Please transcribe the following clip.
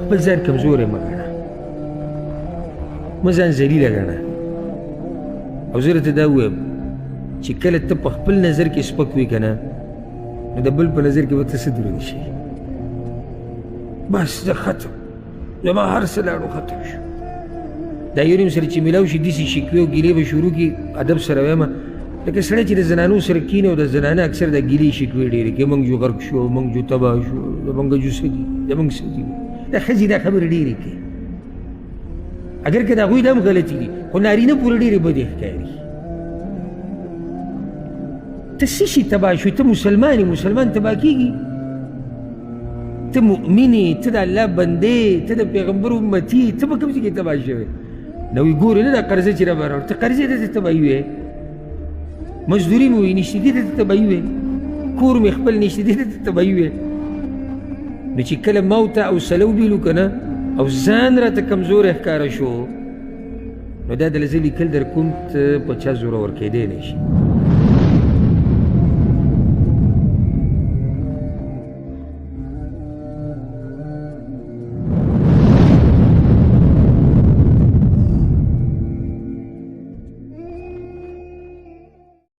خپل ځان کمزوری مه ګڼه، مه ځان ذلیله ګڼه. او زه درته دا ووایم چې کله ته په خپل نظر کې سپک وي که نه، نو د بل په نظر کې به ته څه دروند شي. بس زه ختم، زما هر څه لاړو ختم شو. دا یو نیم سره چې میلاو شي داسې شکوې او ګیلې به شروع کړي. ادب سره وایم، لکه سړی چې د زنانو سره کښېني او د زنانه اکثر د ګیلې شکوې ډېرې کوي، موږ جو غرق شو، موږ جو تباه شو، زموږ جو څه دي، زموږ څه دي. د ښځې دا خبرې ډېرې کوي، اګر که د هغوی دا هم غلطي دي، خو نارینه پورې ډېرې بدې ښکاري. ته څه شي تباه شوې؟ ته مسلمان یې، مسلمان تباه کېږي. ته مؤمن یې، ته د الله بندې، ته د پیغمبر امتي، ته په کوم ځای کې تباه شوې؟ نو وایي ګورې نه دا قرضه چې راباندې راوړې، ته قرضې ته تباهي وې، مزدوري مې وایي نشته دې ته تباهي وې، کور مې خپل نشته دې ته تباهي وې. نو چې کله ما او ته حوصله وبیلو که نه او ځان راته کمزوری ښکاره شو، نو دا د زه لیکل در کوم، ته په چا زورور کېدی نه شي.